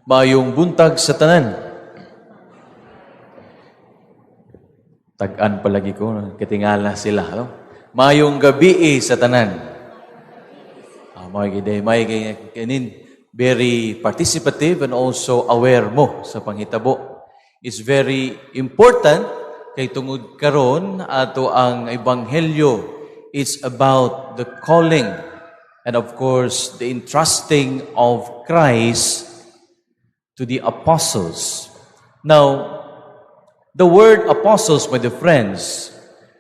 Maayong buntag sa tanan. Tag-an palagi ko, katingala sila. No? Maayong gabi sa tanan. Ah, may gid may kanin very participative and also aware mo sa panghitabo. It's very important kay tungod karon ato ang ebanghelyo, it's about the calling and, of course, the entrusting of Christ to the apostles. Now, the word "apostles," my dear friends,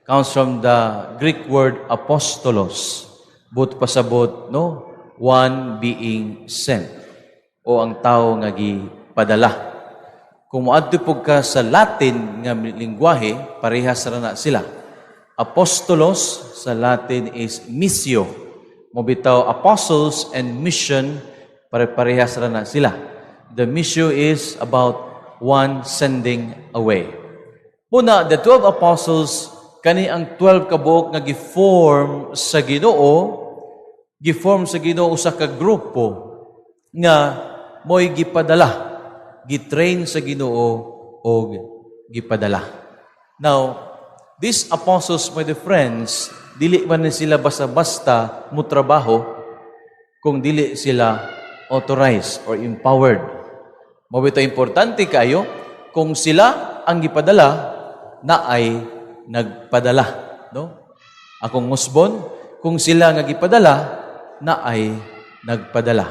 comes from the Greek word "apostolos." Buot pasabot, no? One being sent. O ang tao nga gipadala. Kung moadto pud ka sa Latin nga lingwahe, parehas ra na sila. "Apostolos" sa Latin is "missio." Mao bitaw apostles and mission, pare-parehas ra na sila. The mission is about one sending away. Muna, the 12 apostles, kani ang 12 kabuok nga gi-form sa Ginoo, gi-form sa Ginoo usa ka grupo nga mo'y gipadala, gitrain sa Ginoo og gipadala. Now, these apostles, my dear friends, dili man ni sila basta-basta mutrabaho kung dili sila authorized or empowered. Mao bitaw importante kayo kung sila ang gipadala, na ay nagpadala, no? Akong usbon, kung sila nga gipadala, na ay nagpadala.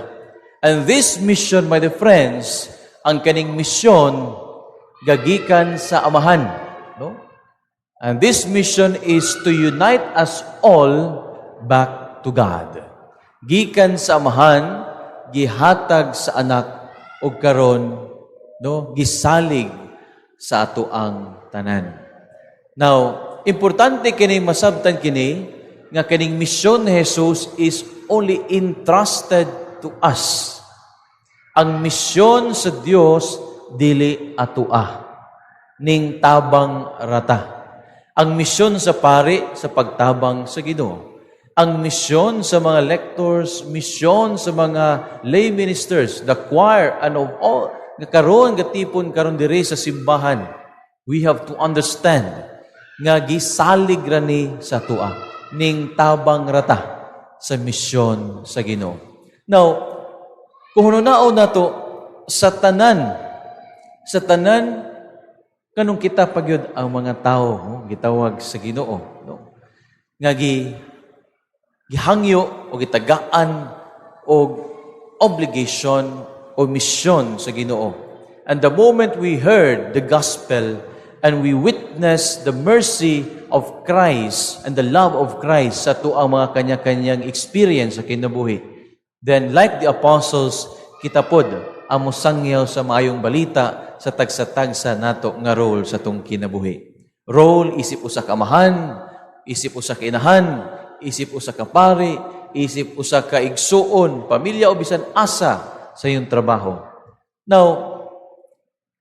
And this mission, my dear friends, ang kaning misyon gagikan sa Amahan, no? And this mission is to unite us all back to God. Gikan sa Amahan, gihatag sa Anak ug karon, no, gisalig sa ato ang tanan. Now, importante kini masabtan kini nga kining misyon ni Jesus is only entrusted to us. Ang misyon sa Dios dili atoa ning tabang rata. Ang misyon sa pari sa pagtabang sa Ginoo. Ang misyon sa mga lectors, misyon sa mga lay ministers, the choir, and of all, nga karon gatipon karon diri sa simbahan. We have to understand nga gisalig ra ni sa atoa ning tabang rata sa misyon sa Ginoo. Now, kung hunaon nato sa tanan kanong kita pagyud ang mga tao, no, gitawag sa Ginoo, no? Nga gihangyo o gitagaan og obligation o misyon sa Ginoo. And the moment we heard the gospel and we witness the mercy of Christ and the love of Christ sa ang mga kanya-kanyang experience sa kinabuhi, then like the apostles, kita pod ang mosangyaw sa maayong balita sa tagsa-tagsa nato nga role sa atong kinabuhi. Role isip usa ka amahan, isip usa ka inahan, isip usa ka pari, isip usa ka igsuon, pamilya o bisan asa sa iyong trabaho. Now,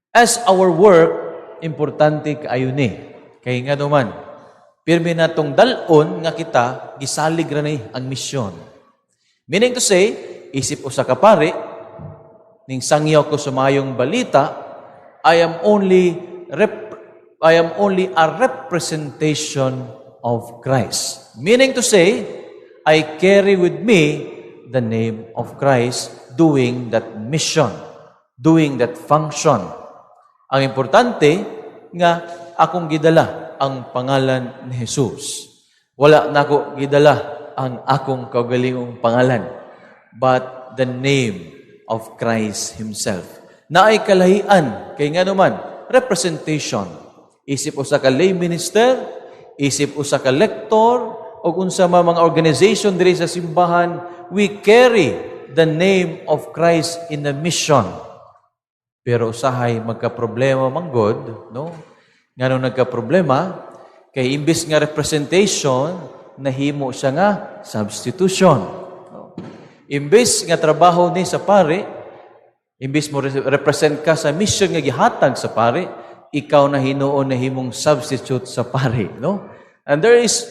as our work, importante kaayo ni. Kay nga naman, pirmi natong dal-on nga kita gisalig ra ni ang misyon. Meaning to say, isip usa ka pari, ning sangyaw ko sa maayong balita, I am only a representation of Christ. Meaning to say, I carry with me the name of Christ doing that mission, doing that function. Ang importante nga akong gidala ang pangalan ni Jesus. Wala nako gidala ang akong kaugalingong pangalan, but the name of Christ Himself. Naay kalahian, kay nga naman, representation. Isip usa ka lay minister, isip usa ka lector, o unsa man mga organization diri sa simbahan, we carry the name of Christ in the mission. Pero usahay magka-problema manggod, no? Ngano nagka-problema? Kay imbis nga representation, nahimo siya nga substitution. No? Imbis nga trabaho ni sa pari, imbis mo represent ka sa mission nga gihatag sa pari, ikaw na hinuon nahimong substitute sa pari, no? And there is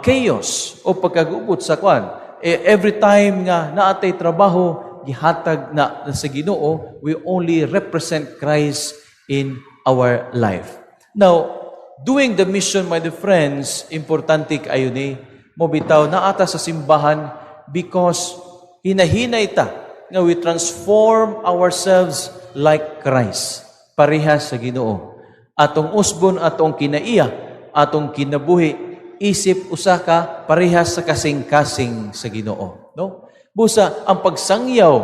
chaos o pagkagubot sa kwan. Eh, every time nga naatay trabaho, gihatag na sa Ginoo. We only represent Christ in our life. Now, doing the mission, my dear friends, importante kaayo ni. Mao bitaw naa ta sa simbahan because hinahinay ta nga we transform ourselves like Christ. Parehas sa Ginoo. Atong usbon atong kinaiya, atong kinabuhi, isip usa ka parehas sa kasing-kasing sa Ginoo, no? Busa ang pagsangyaw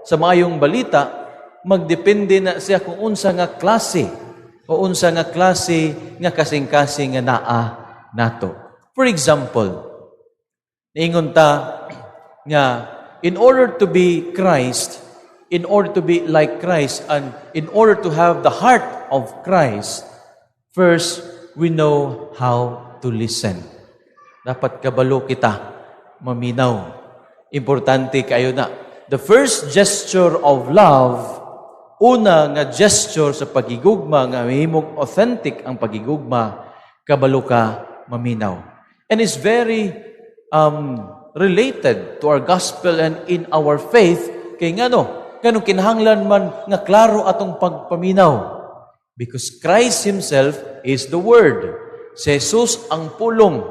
sa maayong balita, magdepende na siya kung unsa nga klase o unsa nga klase nga kasing-kasing nga naa nato. For example, niingon ta nga in order to be Christ, in order to be like Christ, and in order to have the heart of Christ, first we know how to listen. Dapat kabalo kita maminaw. Importante kaayo na. The first gesture of love, una nga gesture sa pagigugma nga mahimong authentic ang pagigugma, kabalo ka maminaw. And it's very related to our gospel and in our faith kay ngano kinahanglan man nga klaro atong pagpaminaw? Because Christ himself is the Word. Si Jesus ang pulong.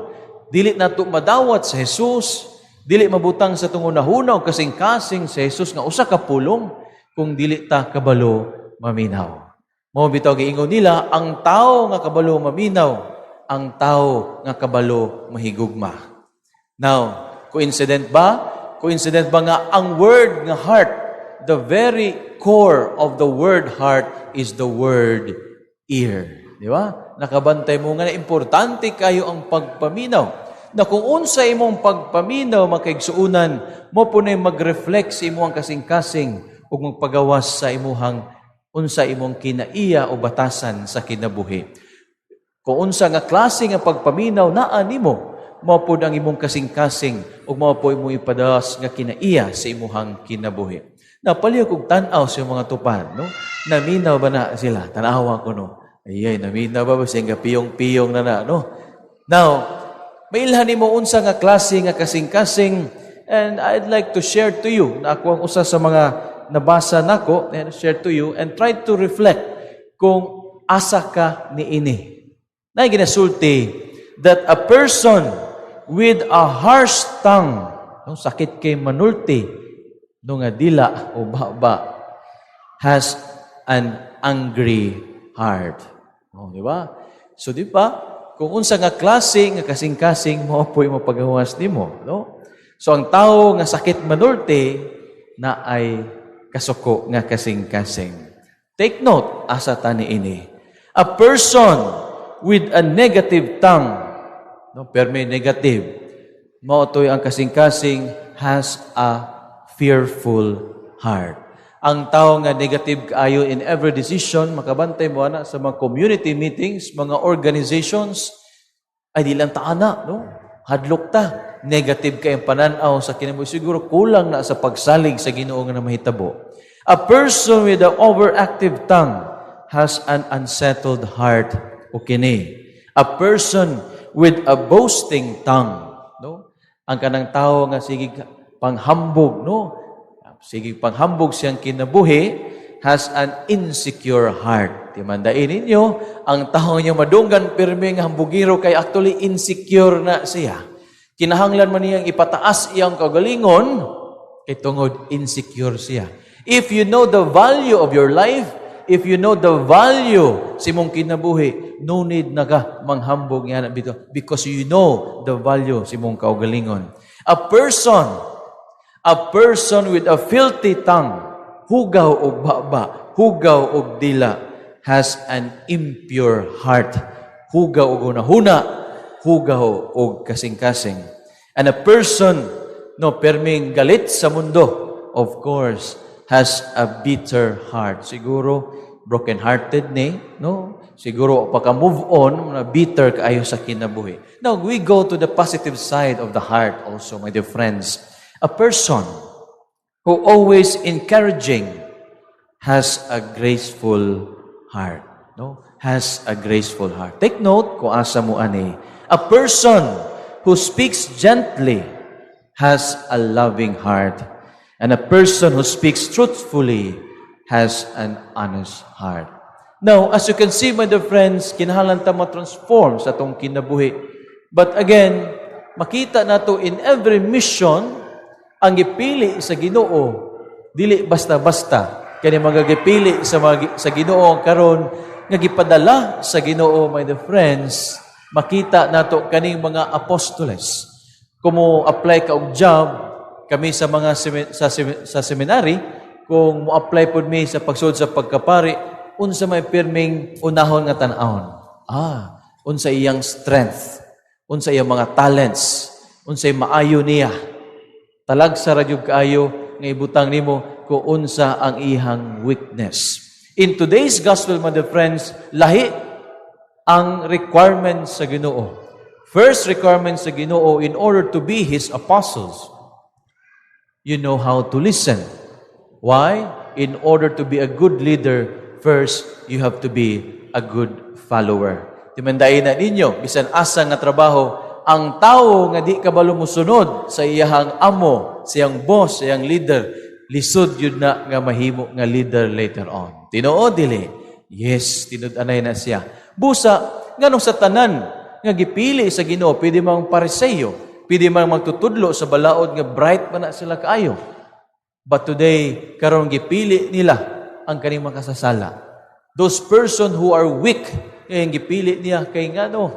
Dili nato madawat sa Jesus, dili mabutang sa atong hunahuna o kasing-kasing sa Jesus nga usa ka pulong kung dili ta kabalo maminaw. Mao bitaw giingon nila, ang tao nga kabalo maminaw, ang tao nga kabalo mahigugma. Now, coincident ba? Coincident ba nga ang word nga heart, the very core of the word heart is the word ear? Di ba? Nakabantay mo nga na importante kaayo ang pagpaminaw. Na kung unsa imong pagpaminaw, mga kaigsuonan, mao pod na'y mag-reflect sa imong kasing-kasing ug magpagawas sa imuhang unsa imong kinaiya o batasan sa kinabuhi. Kung unsa nga klase nga pagpaminaw naa nimo, mao pod ang imong kasing-kasing ug mao pod imong ipadalas nga kinaiya sa imuhang kinabuhi. Napalihok og tan-aw sa mga tupad, no? Naminaw ba na sila? Tanawa ko, no? Ay, naminaw ba ba siya nga piyong-piyong na na, no? Now, mailhan nimo unsa nga klase nga kasing-kasing, and I'd like to share to you na ako ang usa sa mga nabasa nako and share to you and try to reflect kung asa ka niini. Na ginasulti that a person with a harsh tongue, no, sakit kay manulti, no, nga dila o baba, has an angry heart. Oh, di ba? So di ba? Kung unsa nga klase nga kasing-kasing, mao po'y mapagawas nimo, no? So ang tao nga sakit manulti naay kasuko nga kasing-kasing. Take note, asa ta niini? A person with a negative tongue, no, perme negative, mao to'y ang kasing-kasing, has a fearful heart. Ang tao nga negative kaayo in every decision, makabantay mo ana sa mga community meetings, mga organizations, ay di lang ta ana, no? Hadlok ta. Negative kay ang pananaw sa kinabuhi. Siguro kulang na sa pagsalig sa Ginoo nga na mahitabo. A person with an overactive tongue has an unsettled heart. O kini. A person with a boasting tongue, no? Ang kanang tao nga sige panghambog, no? Sige panghambog siyang kinabuhi, has an insecure heart. Timandain ninyo, ang tao niya madunggan pirmi nga hambugiro kay actually insecure na siya. Kinahanglan man niyang ipataas iyang kagalingon kay tungod insecure siya. If you know the value of your life, if you know the value sa imong kinabuhi, no need na ka manghambog nga na bitaw because you know the value sa imong kaugalingon. A person with a filthy tongue, hugaw og baba, hugaw og dila, has an impure heart. Hugaw og hunahuna, hugaw og kasing-kasing. And a person, no, perming galit sa mundo, of course, has a bitter heart. Siguro, broken-hearted ni, no? Siguro, pagka-move on, na bitter kaayo sa kinabuhi. Now, we go to the positive side of the heart also, my dear friends. A person who always encouraging has a graceful heart. No? Has a graceful heart. Take note kung asa mo ani. A person who speaks gently has a loving heart. And a person who speaks truthfully has an honest heart. Now, as you can see, my dear friends, kinahanglan ta ma-transform sa atong kinabuhi. But again, makita nato in every mission, ang gipili sa Ginoo, dili basta-basta. Kani mga gipili sa Ginoo karon nga gipadala sa Ginoo, my dear friends, makita nato kaning mga apostoles. Kung mo apply ka og job, kami sa mga sa seminary, kung mo apply pod mi sa pagsud sa pagkapari, unsa may pirming unahon nga tan-awon? Ah, unsa iyang strength, unsa iyang mga talents, unsay maayo niya. Talagsa ra gyud kaayo nga ibutang nimo kung unsa ang iyang weakness. In today's gospel, my dear friends, lahi ang requirement sa Ginoo. First requirement sa Ginoo in order to be His apostles, you know how to listen. Why? In order to be a good leader, first, you have to be a good follower. Timandain na ninyo, bisan asa nga trabaho, ang tao nga di kabalo musunod sa iyahang amo, sa iyang boss, sa iyang leader, lisod yun na nga mahimo nga leader later on. Tinuod dili? Yes, tinud-anay na siya. Busa, nganong sa tanan nga gipili sa Ginoo, pwede mang Pariseyo, pwede mang magtutudlo sa balaod nga bright man na sila kaayo. But today, karon gipili nila ang kaning makasasala. Those person who are weak, ngayon gipili niya kay ngano,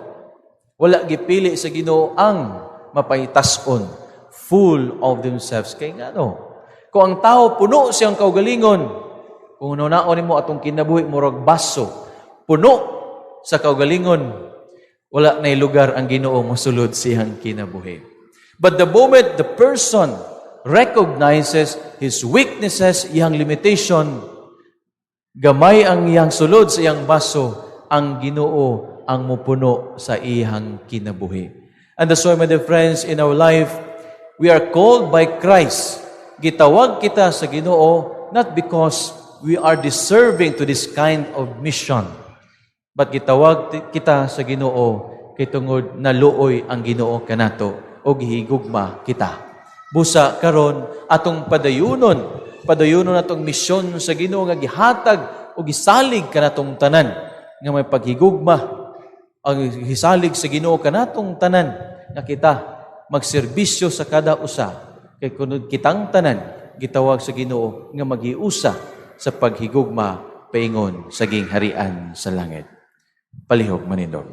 wala gipili sa Ginoo ang mapahitason, full of themselves, kay ngano, kung ang tao puno siyang kaugalingon, kung hunaon nimo atong kinabuhi murag baso, puno sa kaugalingon, wala na lugar ang Ginoo mosulod siyang kinabuhi. But the moment the person recognizes his weaknesses, iyang limitation, gamay ang iyang sulod sa iyang baso, ang Ginoo ang mupuno sa iyang kinabuhi. And that's why, my dear friends, in our life, we are called by Christ. Gitawag kita sa Ginoo not because we are deserving to this kind of mission, but gitawag kita sa Ginoo kay tungod naluoy ang Ginoo kanato o gihigugma kita. Busa karon atong padayunon, padayunon atong misyon sa Ginoo nga gihatag o gisalig kanatong tanan nga may paghigugma, ang gisalig sa Ginoo kanatong tanan nga kita magserbisyo sa kada usa, kay kunud kitang tanan gitawag sa Ginoo nga maghiusa sa paghigugma paingon sa gingharian sa langit. Palihog manindog.